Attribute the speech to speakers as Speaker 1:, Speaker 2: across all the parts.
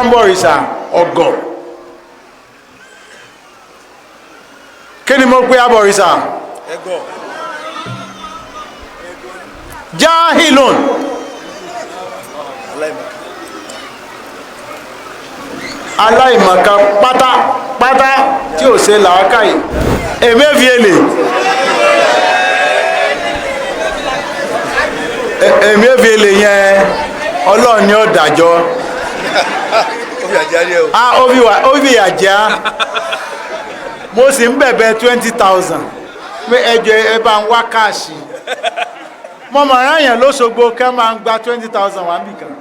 Speaker 1: bá ń bọ̀rìṣà, ọ̀gọ̀. Kí ni mo pè abọ̀rìṣà? Jahilun, aláìmọ̀kan pátápátá tí ò ṣe làákàyè. Emefiele, Emefiele yẹn, Ọlọ́run ni ó dájọ́. Ó fi àjẹ́. Mo sì ń bẹ̀bẹ̀ 20,000 pé ẹjọ́ ẹ bá ń wá káàṣì. Mo mọ̀ ráyàn lóṣogbo kẹ́ máa ń gba 20,000 wá níbì kan,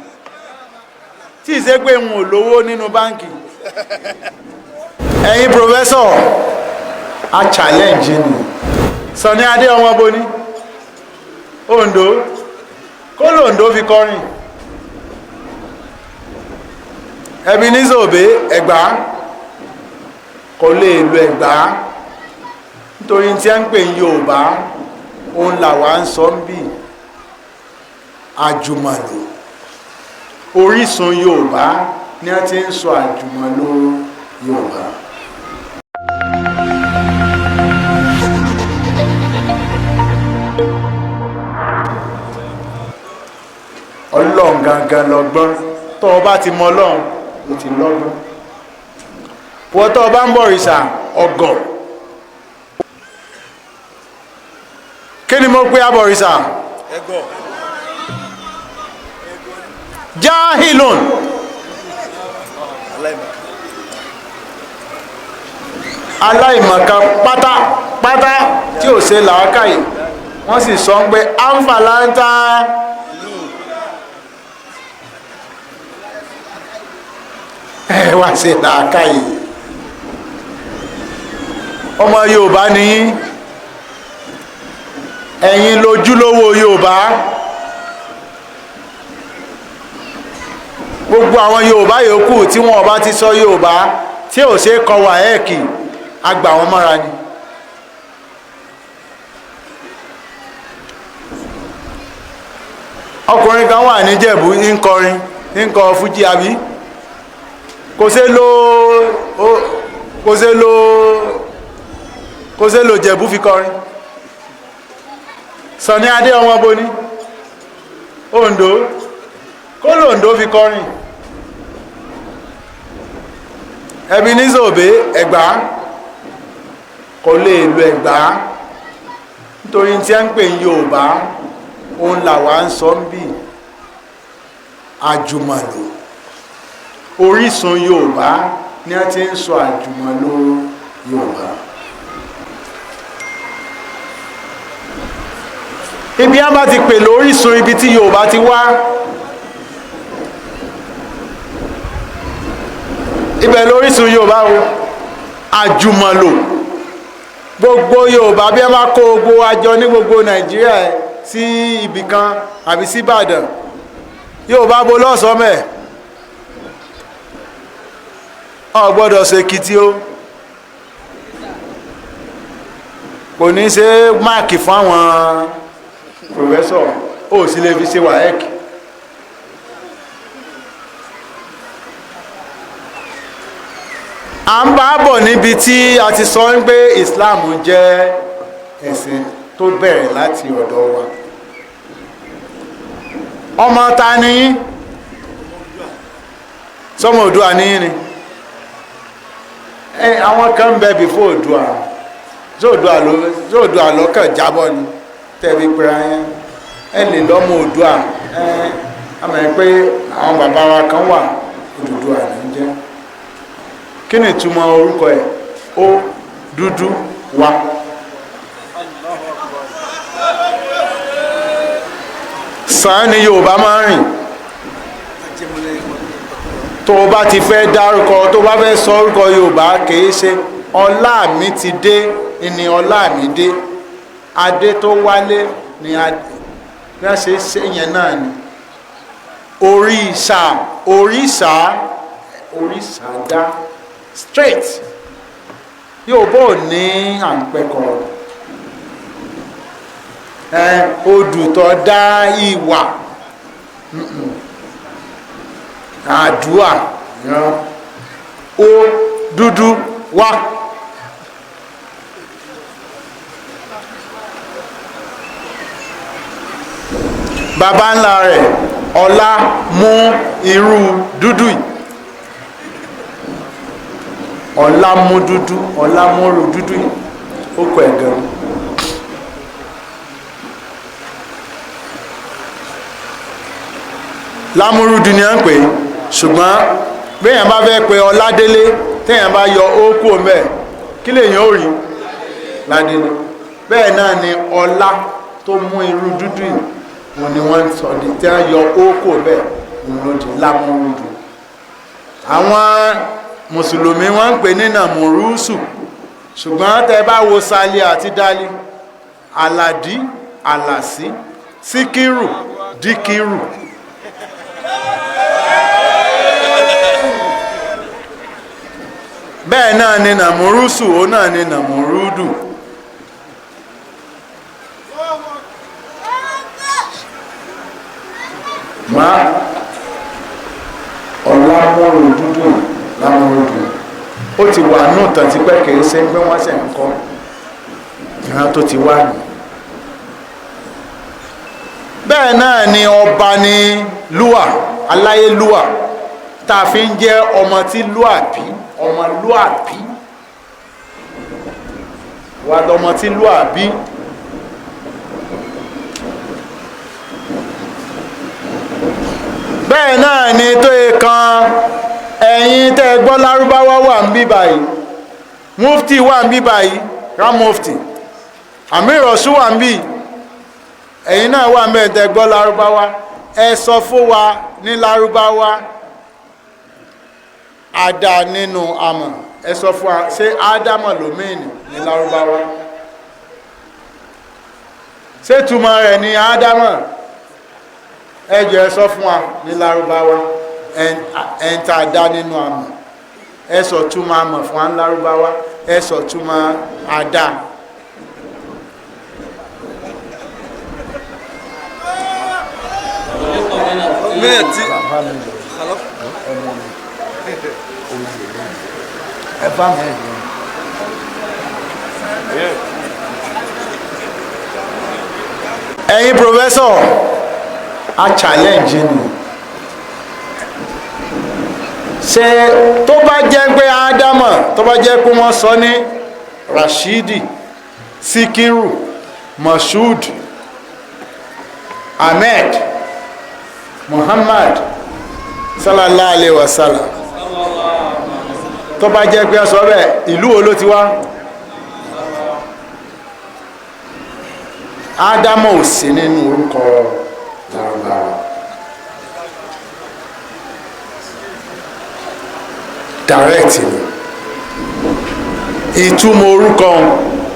Speaker 1: tí ì ṣe pé n ò lówó nínú báǹkì. Ẹ̀yin professor, a challenge ni Sunny Adé ọmọ boni Ondo kó lóńdó fi kọrin. Ebenezer Obey, Ẹ̀gbá, kò lè lo Ẹ̀gbá nítorí tí a ń pè ní Yorùbá òun làwa ń sọ ń bì. Àjùmọ̀lò, orísun Yorùbá ni a ti ń sọ àjùmọ̀lò Yorùbá. Ọlọ́run gangan lọ́gbọ́n. Tó o bá ti mọ Ọlọ́run, o ti lọ́gbọ́n. Wọ́n tó o bá ń bọ̀rìṣà, ọ̀gọ̀. Kí ni mo pè abọ̀rìṣà? Jahilun, aláìmọ̀kan pátápátá tí ò ṣe làákàyè. Wọ́n sì sọ pé anfàlàntà ẹ wá ṣe làákàyè. Ọmọ Yorùbá ni yín, ẹ̀yin lójúlówó Yorùbá. Gbogbo àwọn Yorùbá yòókù tí wọn bá ti sọ Yorùbá tí ò ṣe kọ wáẹ́ẹ̀kì, àgbà wọn mọ́ra ni. Ọkùnrin kan wà níjẹ̀bú, ń kọrin, ń kọ fújì, àbí kò ṣe lo, kò ṣe lo, kò ṣe lo Jẹ̀bú fi kọrin. Sunny Adé ọmọ boni Ondo kó lóńdó fi kọrin. Ebenezer Obey, Ẹ̀gbá, kò lè lo Ẹ̀gbá nítorí tí a ń pè ní Yorùbá òun làwa ń sọ ń bì. Àjùmọ̀lò, orísun Yorùbá ni a ti ń sọ àjùmọ̀lò Yorùbá. Ibi a bá ti pè lórísun ibi tí Yorùbá ti wá, ibẹ̀ lórísun Yorùbá o. Àjùmọ̀lò, gbogbo Yorùbá, bí a bá kó gbogbo àjọ ní gbogbo Nàìjíríà sí ibì kan àbí sí Ìbàdàn, Yorùbá bo lọ́sọ̀ọ́mẹ̀ ọ gbọ́dọ̀ ṣe Èkìtì o, kò ní ṣe máàkì fún àwọn professor, ó sì lè fi ṣe WAEC. À ń bá bọ̀ níbi tí a ti sọ pé Islam jẹ́ ẹ̀sìn tó bẹ̀rẹ̀ láti ọ̀dọ̀ wa. Ọmọ ta ni yín? Sọmọ Oòduà ní yín ni? Ẹ àwọn kan ń bẹ before Oòduà. Oòduà lọ́kàn jábọ́ ni tẹ́bi pera yẹn. Ẹ lè lọ́mọ Oòduà. Ẹ àmọ́ ẹ pé àwọn bàbá wa kan wà, Odùduwà ní jẹ́. Kí ni ìtumọ̀ orúkọ ẹ̀? Ó dúdú wa. Sàn ni Yorùbá máa ń rìn. Tó o bá ti fẹ́ dárúkọ, tó o bá fẹ́ sọ orúkọ Yorùbá, kìí ṣe ọlá mi ti dé ni ọlá mi dé, adé tó wálé ni adé bí wọ́n ṣe ṣe yẹn náà ni. Òrìṣà, òrìṣà, òrìṣà dá straight. Yorùbá ò ní à ń pẹ́kọ̀ ẹ odù tó dá ìwà àdúà. Ìran ó dúdú wá. Bàbá ńlá rẹ̀ ọlá mú irú dúdú yìí, ọlá mú dúdú, ọlá mú irú dúdú yìí, ó kọ ẹ̀ gan. Lámúrúdú ni à ń pè é, ṣùgbọ́n béèyàn bá fẹ́ pe Ọládélé, téèyàn bá yọ ó kú òun bẹ́ẹ̀, kí lèèyàn ó rí? Ládélé. Bẹ́ẹ̀ náà ni ọlá tó mú irú dúdú yìí, òun ni wọ́n sọ ní tí wọ́n yọ ó kú òun bẹ́ẹ̀, òun ló di Lámúrúdú. Àwọn mùsùlùmí wọ́n ń pè ní Nàmúrúsù, ṣùgbọ́n tẹ́ bá wo Sálí àti Dálí, Àlàdí, Àlàsí, Síkírù, Díkírù. Bẹ́ẹ̀ náà ni Nàmúrúsù, ó náà ni Nàmúrúdù. Má ọ̀làmúrò dúdú lámúrúdù, ó ti wà nù tàn tipẹ́, kìí ṣe pé wọ́n ṣe ń kọ́ ìran tó ti wá nù. Bẹ́ẹ̀ náà ni ọba ní Lúà, aláyélúà, tá a fi ń jẹ́ ọmọ tí Lúà bí, ọmọ Lúà bí, wà lọmọ tí Lúà bí. Bẹ́ẹ̀ náà ni tó yẹ kan ẹ̀yin tẹ́ gbọ́ lárúbáwá wà ń bí báyìí, mufti wà ń bí báyìí, ram mufti Amir Ọ̀ṣun wà ń bí, ẹ̀yin náà wà ń bẹ́ẹ̀ tẹ́ gbọ́ lárúbáwá, ẹ sọ fún wa ní lárúbáwá ada nínú amọ̀, ẹ sọ fún wa ṣé ádámọ̀ lómìnì ní lárúbáwá? Ṣé túmọ̀ rẹ̀ ní ádámọ̀? Ẹ jọ̀ọ́ ẹ sọ fún wa ní lárúbáwá, ẹ̀ ń tá a dá nínú amọ̀, ẹ sọ túmọ̀ amọ̀ fún wa ní lárúbáwá, ẹ sọ túmọ̀ ada. Ẹ bá mi. Ẹ̀yin professor, a challenge ni. Ṣé tó bá jẹ́ pé Ádámọ̀, tó bá jẹ́ pé wọ́n sọ ní Rashidi, Sikiru, Mashood, Ahmed, Muhammad sallallahu alaihi wasallam, tó bá jẹ́ pé sọ bẹ́ẹ̀, ìlú wo ló ti wá? Ádámọ̀ ò sí nínú orúkọ Lárúbáwá. Direct ni ìtumọ̀ orúkọ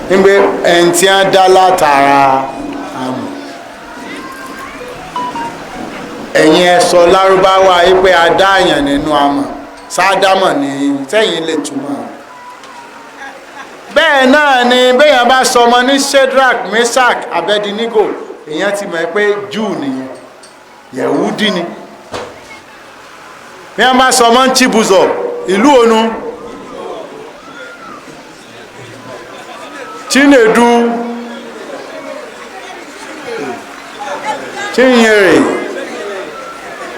Speaker 1: nígbé ẹni tí a dá látara àmọ̀. Ẹ̀yin ẹ sọ lárúbáwá yìí pé a dá àyàn nínú àmọ̀, sáádámọ̀ ni sẹ́yìn lè túmọ̀. Bẹ́ẹ̀ náà ni béèyàn bá sọmọ ní Shadrach, Meshach, Abednego, èèyàn ti mọ̀ pé Júù nìyẹn, Yẹ̀wúdí ni. Bí wọ́n bá sọmọ ní Chibuzo, ìlú onu, Chinedu, Chinyere,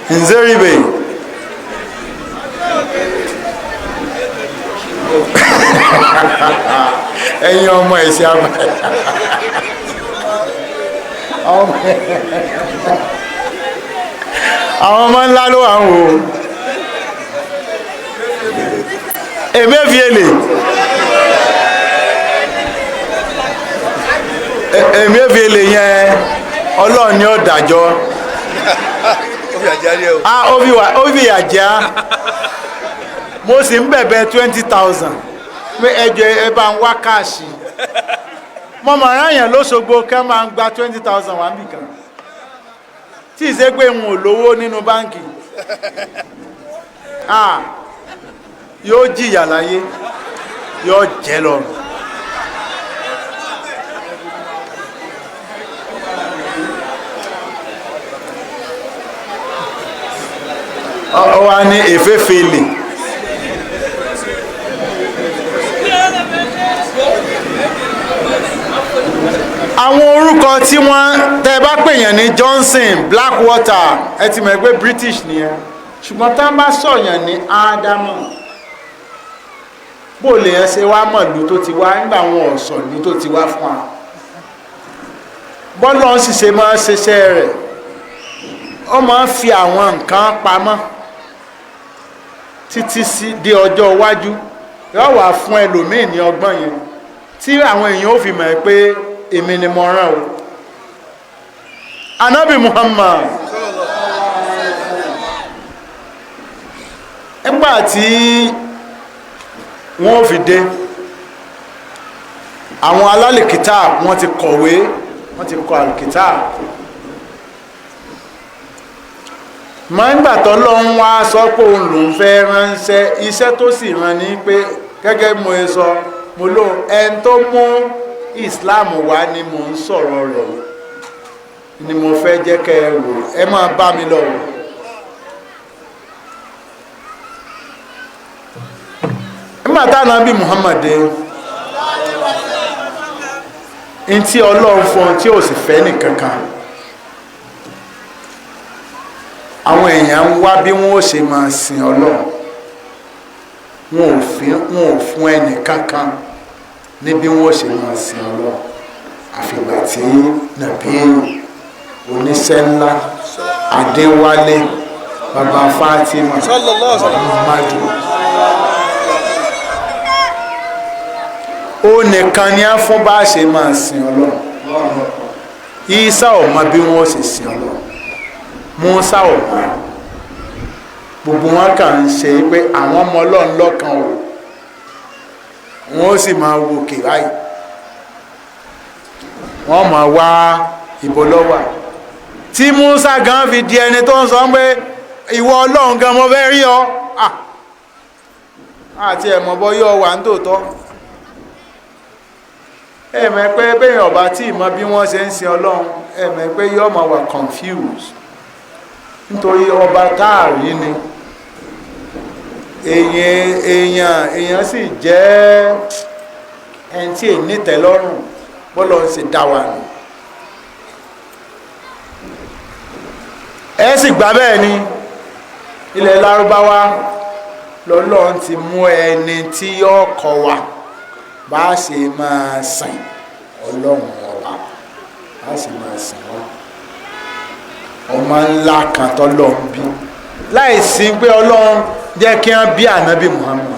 Speaker 1: Nzeribe. Ẹ̀yin ọmọ ẹ̀sìn àbá, àwọn ọmọ ńlá ló wà ń wò ó. Emefiele, Emefiele yẹn Ọlọ́run ni ó dájọ́. Ó fi àjẹ́. Mo sì ń bẹ̀bẹ̀ 20,000 pé ẹ jọ̀ọ́ ẹ bá ń wá káàṣì. Mo mọ̀ ráyàn lóṣogbo kẹ́ máa ń gba 20,000 wá níbì kan, tí ìṣe pé n ò lówó nínú báǹkì. Yóò jìyà láyé, yóò jẹ́ lọ́run. Ọ wá ní Efefele. Àwọn orúkọ tí wọ́n tẹ́ bá pèèyàn ní Johnson, Blackwater, ẹ ti mọ̀ pé British nìyẹn. Ṣùgbọ́n tá bá sọ̀yàn ní Ádámù, bó lè yẹn ṣe wá mọ̀lú tó ti wá nígbà wọn ò sọ̀lú tó ti wá fún wa? Bọ́lá ń ṣiṣẹ́ máa ń ṣiṣẹ́ rẹ̀, ó máa ń fi àwọn nǹkan pamọ́ títí sí di ọjọ́ iwájú, yóò wá fún ẹlòmíì ní ọgbọ́n yẹn tí àwọn èèyàn ó fi mọ̀ pé èmi ni mo rán o. Anabi Muhammad, nígbà tí wọ́n fi dé, àwọn alálìkítà wọ́n ti kọ̀wé, wọ́n ti kọ àlìkítà. Ma ń gbàtọ́ lọ ń wá sọ pé òun lòún fẹ́ ránṣẹ́, iṣẹ́ tó sì rán ni pé gẹ́gẹ́ mo ṣe sọ, mo lóun ẹni tó mú Islam wá ni mò ń sọ̀rọ̀ rẹ̀, ni mo fẹ́ jẹ́ kẹ́ ẹ wò, ẹ máa bá mi lọ. Nígbà táwọn Ànábì Muhammad dé, ntí Ọlọ́run fún ọ tí ò sì fẹ́ nìkankan, àwọn èèyàn ń wá bí wọn ó ṣe máa sin Ọlọ́run, wọn ò fún ẹnì kankan ní bí wọn ó ṣe máa sin Ọlọ́run, àfìgbà tí nàbí oníṣẹ́ ńlá Adéwálé bàbá Fatima Muhammadu, ó nìkan ni á fún bá a ṣe máa sin Ọlọ́run. Ìsá ò mọ bí wọn ó ṣe sin Ọlọ́run, Mùsá ò mọ, gbogbo wọn kàn ń ṣe pé àwọn ọmọ Ọlọ́run lọ́kàn o, wọn ó sì máa wo òkè báyìí, wọn máa wá ìbò lọ́wọ́ tí Mùsá gan fi di ẹni tó ń sọ pé ìwọ Ọlọ́run gan mo fẹ́ rí ọ, àti ẹ̀mọ́ bọ́ yọ wà ń tòótọ́. Ẹ̀mẹ́ pé bẹ́ẹ̀ ọba tí ìmọ̀ bí wọ́n ṣe ń sin Ọlọ́run, ẹ̀mẹ́ pé yọ́ máa wà confused, nítorí ọba táàrí ni èèyàn sì jẹ́ ẹni tí èyí nítẹ́lọ́rùn bọ́lọ̀ ń ṣe dá wa nù. Ẹ sì gbà bẹ́ẹ̀ ni ilẹ̀ Lárúbáwá lọ́lọ́run ti mú ẹni tí yóò kọ́ wa bá a ṣe máa sìn Ọlọ́run ọba, bá a ṣe máa sìn ọ́. Ọmọ ńlá kan tọ́lọ́run bí, láì sí pé Ọlọ́run jẹ́ kí wọ́n bí Ànábì Muhammad.